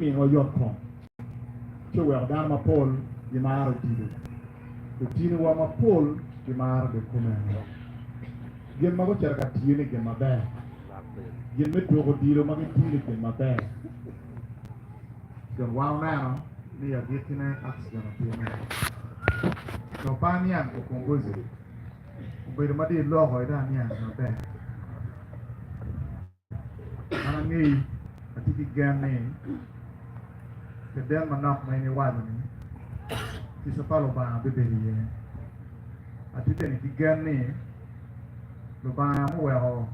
Miniwa yot kom ci oweko dano mapol gimaro odilo. Lutinowa mapol gimaro dong kumeno. Gin ma gucito ka tiyo-ni gin maber. Gin me tuko odilo ma gitiyo-ni gin maber. Dong wan oneno ni i agikkine accident otimme. Dong pe aniang Okombozi obedo ma dong iloko dong aniang maber. An angeyi, atye ki gen ni caden manok ma in iwaco-ni, kica pa Lubanga bibedo iye. Atye bene ki gen ni Lubanga muweko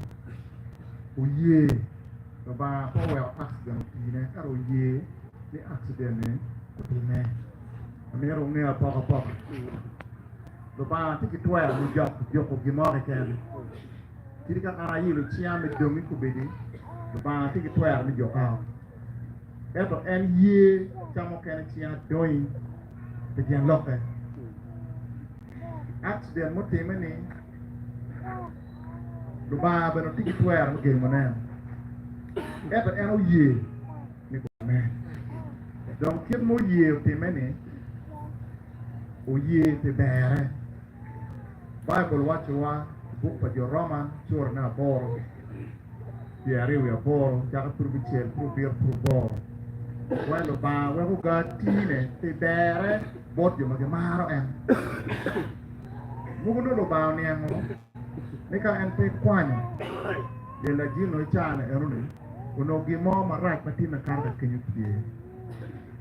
oye, Lubanga pe oweko accident otine, ento oye ni accident-ni otimme. Amito wunge apokapoka. Lubanga tye ki twero me juko gin mo keken. Kadi ka an ailo cinga me dong i kobedi, Lubanga tye ki twero me juka. Ento en ye ca mukene cinga dongi pi tyen lokke. Accident mutimme ni Lubanga bene tye ki twero me gengone. Ento en oye ni gone. Dong kit ma oye otimme ni, oye pi berre. Baibul wacciwa i buk pa Jo Roman cura me aboro, pyeraryo wiye aboro cako pyerabicel pyerabiro pyeraboro wai Lubanga weko ga tine pi berre bot jo ma gimaro en. Mogo nongo Lubanga oniango ni ka en pe kwanyo lyel lajino i caa-ni enoni, onongo gin mo marac ma timme kato ka kenyo tye.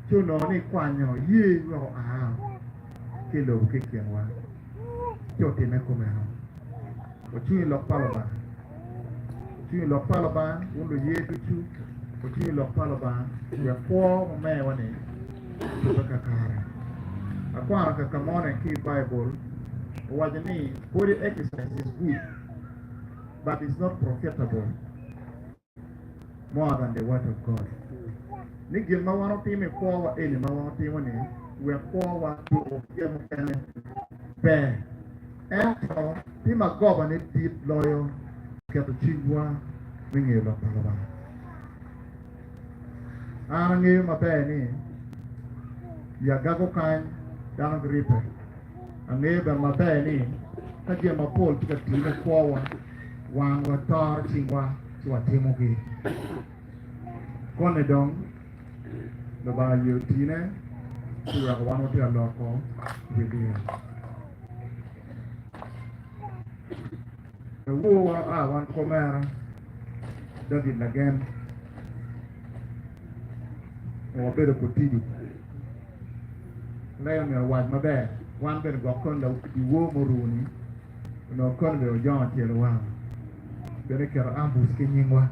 Ci onongo ni kwanyo ye wek oa ki i lobo ki i kinwa, ci otimme kumeno. Wucung i lok pa Lubanga. Wucung i lok pa Lubanga, wun luye ducu, wucung i lok pa Lubanga, wek kwo ma mewa-ni ocobbe kakare. Akwano ka ka moni ki i Baibul, owaco ni body exercise is good, but is not profitable. More than the word of God. Ni gin ma wan otimo i kwowa eni ma wan otimo ni wek kwowa tuko ki jo mukene ber. Ento tim agoba ne dit loyo keto cwinywa me ngeyo lok pa Lubanga. An angeyo maber ni i agago kany dano giribbe. Angeyo bene maber ni ka jami mapol tye ka timme i kwowa, wan watoro cingwa ci watimogi. Koni dong, Lubanga ye otine ci weko wan watye ka loko i wi lyel. Awowa a wan komera David Lagen, wabedo Kotido. Lega myero owac maber, wan bene gwok koni dyewor muru-ni onongo koni bene ojongo tyelowa bene keto ambush ki nyingwa.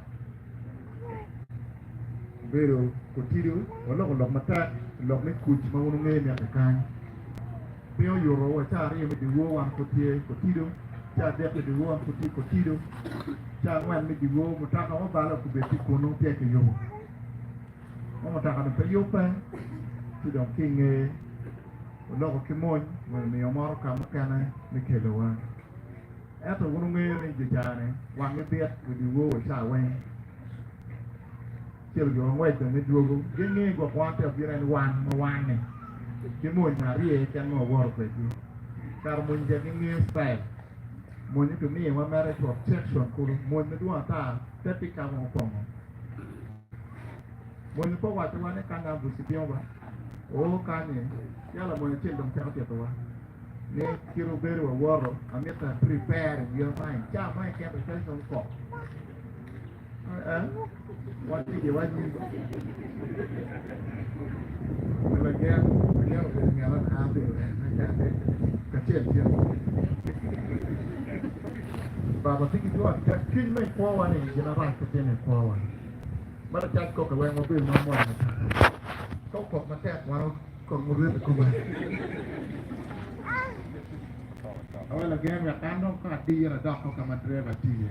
Obedo kotido, waloko lok matek, lok me kuc ma wun wungeyo mitte kany. Piny oyuto wa caa aryo me dyewor wan pud tye kotido, caa adek me dyewor wan pud tye kotido, caa angwen me dyewor mutoka ma obale okubed tye kunu peya kiyubo. Ma mutoka dong pe yubbe, ci dong ki i ngeye oloko ki mony mony omiyo motoka mukene me kelowa. Ento wun wungeyo ni jo ca-ni wanggi bit wa dyewor wa caa weng. Celo jo ma ngwec dong gidwogo, gingeyo gwok wan te wabino en wan ma wan-ni ki mony ma arye keken ma wawoto kwedgi. Kara mony ca gingeyo style mony kimiyowa mere protection kulu mony madwong ata te pickup ma opongo. Mony pe owacciwa ni ka ngat buc bino ba, oo kany-nyi, ci lamony acel dong cako titowa ni kit wubedo wawoto, amito a prepare in your mind. Ca ma iketo calo dong kok. Eh, watye wa anyim. Lagen, lagen obedo ngat an abedo en acake kacel cen. Baba tye ki jwat cwiny me kwowa ni gin arac pe timo i kwowa. Ma lacac koke weng wabedo ma mwonya matek. Ka okok matek wan kong murwete kome. Awe lagen wek an dong ka adiro adoko ka ma driver tye.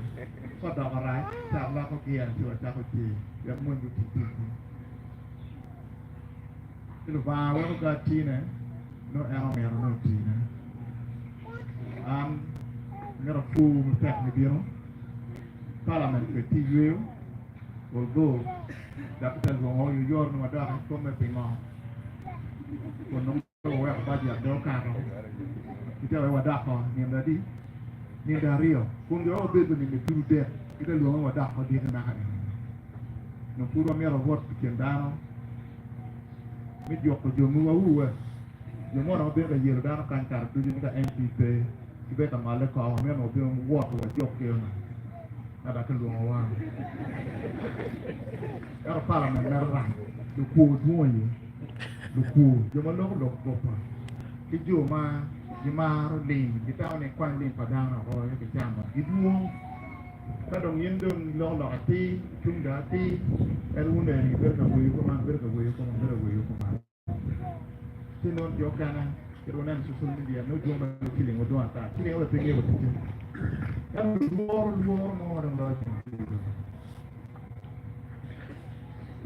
Ka odoko rac ci aloko gear ci wacako ce wek mony guti ticgi. Ci Lubanga weko ga atine nongo en omito ni otine. An amito apur matek nibino. Parliament bene tye yweyo. Although daktar lwongo oyoyoro ni wadok i kome pingo kun nongo waweko budget dong okato gite wek wadoko nino adi nino aryo kun jo wabedo nino tudo dek gite lwongo wadoko diki naka eni nongo pud wamito wawot i kin dano me juko jo mogo auwe jo mo dok bedo ka yelo dano kany kare ducu ni ka MP pe gibedo ka ngole kor wamito ni wabino wot wajuk ki ona ka dok kilwongowa ento parliament mere rac lukwo dwong iye lukwo jo ma loko lok goba ki jo ma gimaro lim gitamo ni kwany lim pa dano oko eka gicamo gidwong Ka dong in dong iloko lok atir, icung dong atir, en wun eni ibedo ka weyo kuman, ibedo ka weyo kuman, ibedo ka weyo kuman. Ci nongo jo okene kit wuneno i social media nongo dwong ma ciling odwong ata, ciling aye pe ngeyo wa ticce. Ento lworo lworo mo dong loyo ceng ducu.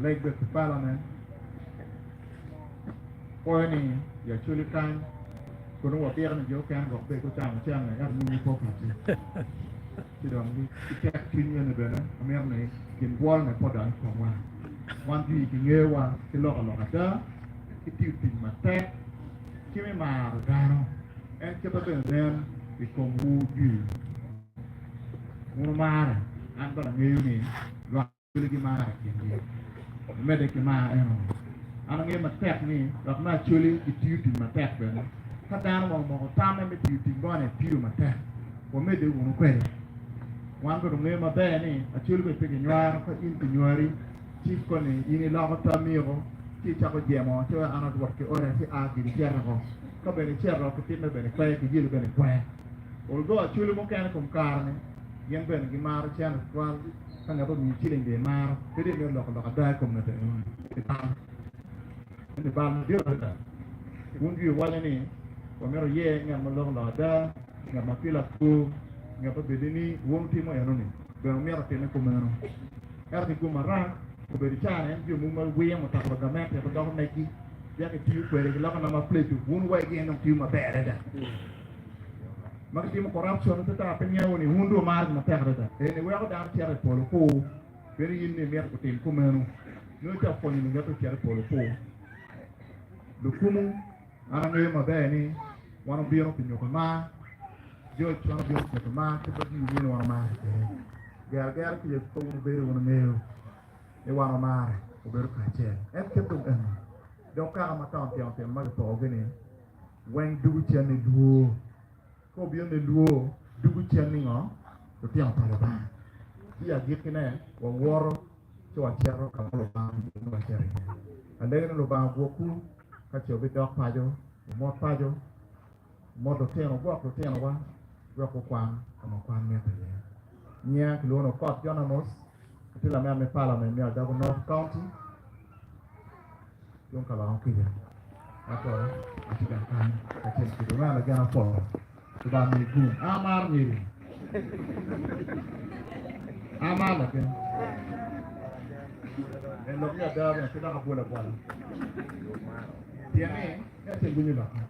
Leg bed pi parliament. Pwoyo ni i Acholi kany kun nongo wabito ni jo okene gwok bed gucamo cene ento nyimgi pe okati. Ci dong ki tek cwiny eni bene amito ni gin bwolo-ni pe odok i komwa. Wan jwi kingeyowa ki loko lok ada, ki tiyo tic matek, ki me maro dano. En kite bene nen i komwu jwi. Wun wumare, an bene angeyo ni lwak. Acholi gimaro i kingi. Wumedde ki mar eno-ni. An angeyo matek ni lok me Acholi gitiyo tic matek bene. Ka dano mo omoko tamme me tiyo tic moni, tiyo matek. Wamedde wunu kwede. Wan bene wangeyo maber ni Acholi bene pe kinywaro. Ka in kinywari, ci koni in iloko tammi-o, ci icako jemo, ci weko an adwot ki oda, ci a gin icito oko. Ka bene icito, kitimme bene kwer, kiyeli bene kwer. Although Acholi mukene kom kare-ni, gin bene gimaro cente tutwal. Ka ngat omiyi ciling dong imaro, pe dong imito loko lok ada i kom ngat enoni. Eni bal. Eni bal madit adada. Wun jwi wuwaco ni, Wamito ye ngat ma loko lok ada, ngat ma pe lakwo, ngat ma bed ni wun wutimo enoni, bene wumito timme kumeno. Ento ki gum marac, obedo i caa-ni en jo mogo ma wiyo mutoka pa gamente pe doko megi, dok gitiyo kwede giloko namba plate, wun wuwaco gin dong tiyo maber adada. Ma gitimo corruption pe dok pe ngeyo ni wun dong wumaro gi matek adada. Eni weko dano cito i polo kur, bedo in ni imito gutim kumeno, nongo itye ka pwonyo ni ngat ocito i polo kur. Lukumu, an angeyo maber ni wan obino pi nyuto mar, George wan obino pi nyuto mar kit ma jwi ngeyo ni wan wamare kwede. Gero agera kica ka wun wubedo wun wungeyo ni wan wamare, wubedo kacel. En kit dong eno. Dong kaka ma tono tino tino ma kipokogi ni weng dugo cen ni lwor. Ka obino ni lwor, dugo cen ni ngo? Lutino pa Lubanga. Ci i agikkine wawoto ci wacito ka ma Lubanga omiyo ni wacit iye. Alego ni Lubanga ogwokwu ka ce wubidok paco, wumot paco, wumot lutino, wugwok lutinowa wek gukwan ka ma kwan mitte iye. Nyinga kilwongo ni Okot John Amos, atye lamera me Parliament me Agago North County. Tung ka Lubanga okica, ento atye gang kany kacel kwede. Wek lagen apwo. Lubanga miyi gum. An amaro ngeri. An amaro lagen. En lok me ada bene pe dok abwolo abwola. Pien ni, me acel winyo lokka.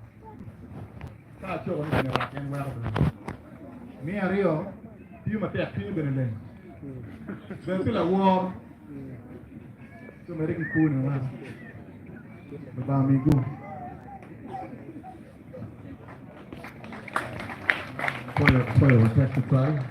Ka acoko ni gin rac, en weko bene. Me aryo, tiyo matek, cwinye bene leng. Bene pe laworo. Ci omedde ki kwone man. Lubanga omi gum. Pwoyo, pwoyo matek tutwal.